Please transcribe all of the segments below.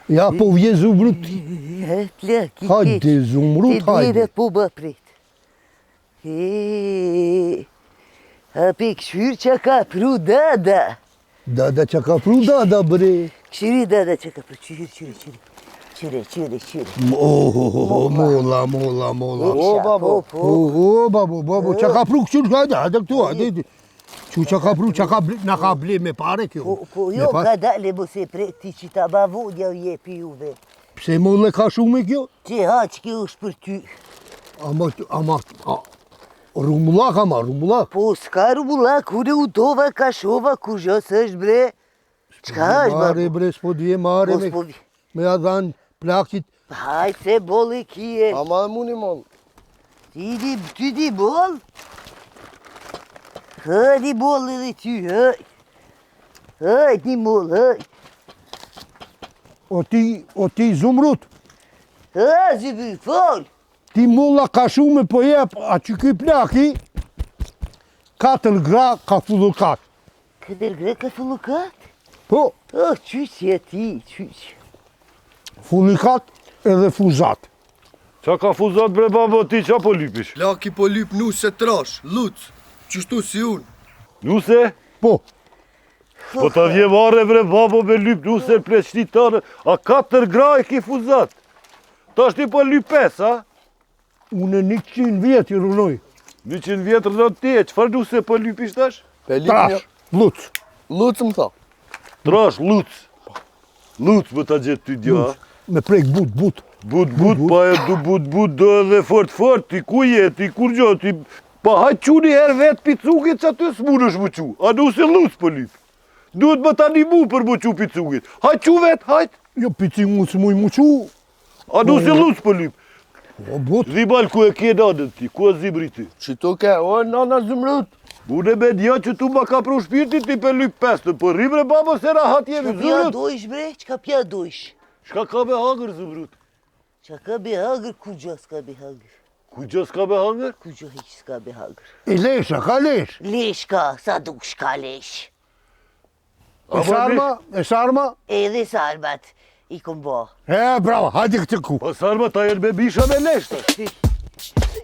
Ja, po vje Zumrut. Plak, i Hajde, keq. Zumrut, Te hajde. dera po bë prit. E, a pe këshyr që ka pru dada. Dada që ka pru dada, bre. Këshyri dada që ka pru, qyri, qyri, qyri. Qyri, qyri, qyri. Oh, oh, oh, oh, molla, molla, molla. O, babo. Po, po. O, o, babo, babo, që ka pru këshyr, hajde, hajde këtu, hajde. Që që ka pru, që ka ble, na ka ble me pare kjo. Po, po, Me jo, pare. ka dale, mos e pret ti që ta bavudja u jepi juve. Pse molle ka shumë e kjo? Që ha që kjo është për ty. Ama, ama, a, rumullak ama, rumullak. Po, s'ka rumullak, unë u dova, ka shova, ku gjë s'është bre. Çka është, Mare, babo? bre, s'po dje mare, Po, me, s'po vi. me a dhanë plakit. Hajt se bolli kije. Ama e muni moll. Ti di, ti di boll? Hë, di boll edhe ty, hë. Hë, di moll, hë. O ti, o ti Zumrut, Hë, zyby, fol. ti molla ka shumë po jep, a që ky plaki, katër gra ka fullukat. Këtër gre ka fullukat? Po, Oh, qyq je ti, qyq. fullukat edhe fuzat. Qa ka fuzat bre babo ti, qa po lypish? Plaki po lyp nuse trash, luc, qështu si unë. Nuse? Po, Po ta vje marre bre babo me lyp nuse pleqni tënë, a katër gra e ki fuzat? Tash ti po lyp pes, a? unë 100 vjet i rrënoj. 100 vjetër do ti, e çfarë nuse po lypish tash? Pe lyp një... Trash, luc. Luc më tha. Trash, luc. Luc më ta gjetë ty djo, a? Me prek but, but. But, but, pa e du but, but, do edhe fort, fort, ti ku je, ti kur gjo, ti... Pa hajt qu një herë vetë picugit që aty s'munësh më qu, a nuse luc po lyp. Duhet më ta nimu për më qu picugit. Hajt qu vetë, hajt. Jo, pici unë s'muj mu qu. A nuse luc po lyp. O, but. Dhimal ku e ke nanën ti, ku e zimri ti? Që tu ke, o nana zymrut. Unë e me dja që tu ma ka pru shpirtin, ti pe lyp pestën, po rrimë re babo se rahat jemi, Çka pja zumrut. dojsh bre? Çka pja dojsh? Shka ka me hangër, zumrut? Çka ka be hangër, ku gjë s'ka be hangër. Ku gjë s'ka me hangër? Ku gjë hiq s'ka be hangër. E lesha, ka lesh. Lesh ka, sa dush ka lesh. E sarma, e sarma. Edhe sarmat i kom bo. E, bravo, hajde këtë ku. Po sarma ta jenë me bisha me lesh tash.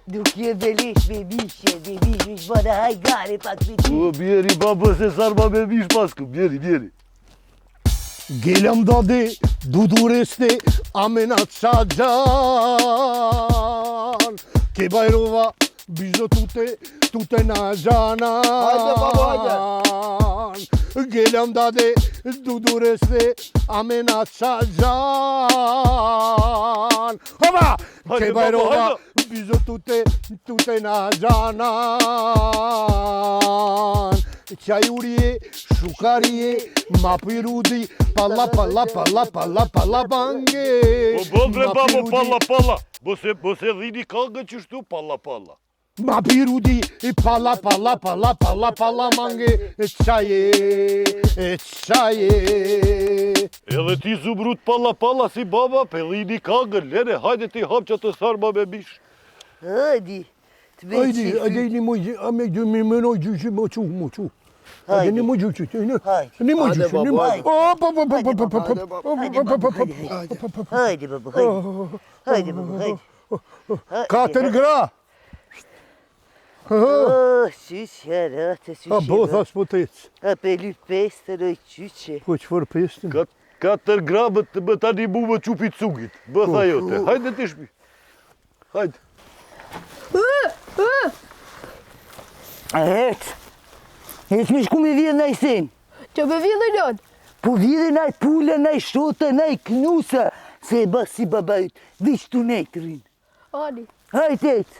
Nuk je me lesh, me mishje, me mish, mish, bëna hajgare pak me ty. Po bjeri babo se sarma me mish pasku, bjeri, bjeri. গেলাম দাদে দুদুরেস্তে আমেনা সাজান কে বাইরোবা বিজো তুতে তুতে না জানা Haydi baba, haydi. গেলাম দাদে দুদুরেস্তে আমেনা সাজান হবা Haydi কে baba, বাইরোবা haydi. বিজো তুতে তুতে না জানান চাই উড়িয়ে শুকারিয়ে মাপিরুদি পাল্লা পাল্লা পাল্লা পাল্লা পাল্লা বাঙ্গে Po bol bre babo মাপিরুদি, palla palla. Mos e mos e dhini kangën qështu palla palla. মাপিরুদি পাল্লা পাল্লা পাল্লা পাল্লা পাল্লা মাঙ্গে চাইয়ে চাইয়ে Edhe ti zumrut palla palla si baba, pe dhini kangën, lene, hajde ti hap që të sarma me mish. Hajdi, të me Haydi, qify. haydi ni mo আমি তুমি মনো জুছি মোচু মোচু Haydi. ni mo জুছি ni Haydi. ni mo Haydi জুছি ni baba, mo haydi. O pa pa pa pa pa Haydi baba. Hajde babo, hajde, hajde. Hajde babo, hajde. Hajde babo, hajde. Hajde, Katër gra. Oh, qyqe, rëtë, qyqe. A bo thash po të ecë. A pe lyp pestër, oj qyqe. Po çfarë pestin? Kat, katër gra më, të- më tani mu më qupi cugit. Bë tha jote. Hajde ti shpi. Hajde. Ec. Ec me shku me vjedh naj sen. Që me vjedhë lënë? Po vjedhë naj pula, naj shota, naj knusa. Se e bas si baba yt. Vish tu nejt rrinë. Ani. Hajde ec.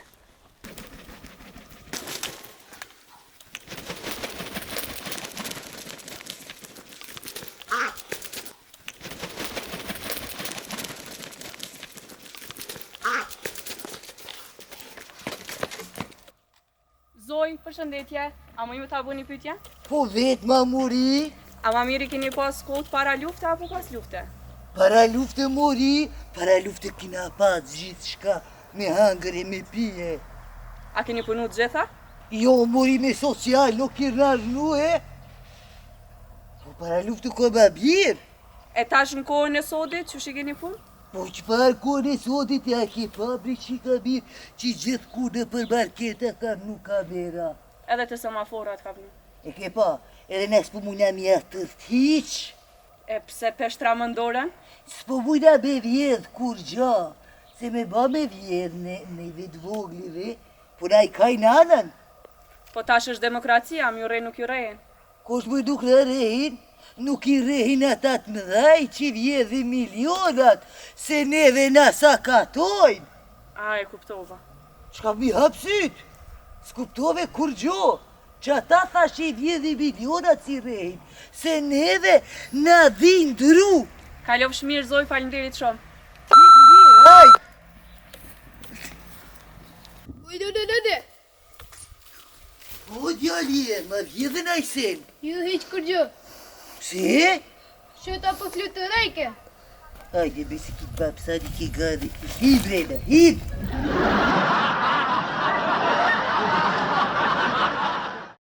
Zoj, përshëndetje. A më ju ta bëni pyetje? Po vetë ma mori. A ma mirë i keni pas kohët para lufte apo pas lufte? Para lufte mori, para lufte kina pas gjithë shka me hangër e me pije. A keni punu të gjitha? Jo, mori me social, nuk i rrarnu e. Po para lufte ko ba birë. E tash në kohën e sodit, qysh i keni punë? Po çfarë kohën e sotit ja ke pa bre çika mirë që gjithku nëpër markete thanë nuk ka vera. Edhe te semaforat ka vnu. E ke pa, edhe ne s'po mujna me ja thith hiq. E pse pe shtramon dorën? S'po mujna me vjedh kurgjo, se me ba me vjedh ne, neve t'voglive, po na i kajnë anën. Po tash është demokracia, më ju rreh nuk ju rrehin. Kush më nuk na rrehin? Nuk i rrehin ata të mëdhaj që vjedhin milionat, se neve na sakatojnë. A, e kuptova. Çka m'i hap sytë? S'kuptove kurgjo, që ata thash që i vjedhin milionat s'i rrehin, se neve na dhinë dru. Kalofsh mirë zojë, faleminderit shumë. Jetë mirë, hajt! Ujë, nënë, nënë. O djali e, më vjedhe naj sen. Ju hiq kurgjo. Pse? Shota po fluturojke. Hajde, besi ki babë, sa di ki gadi. Hi, brena, hi!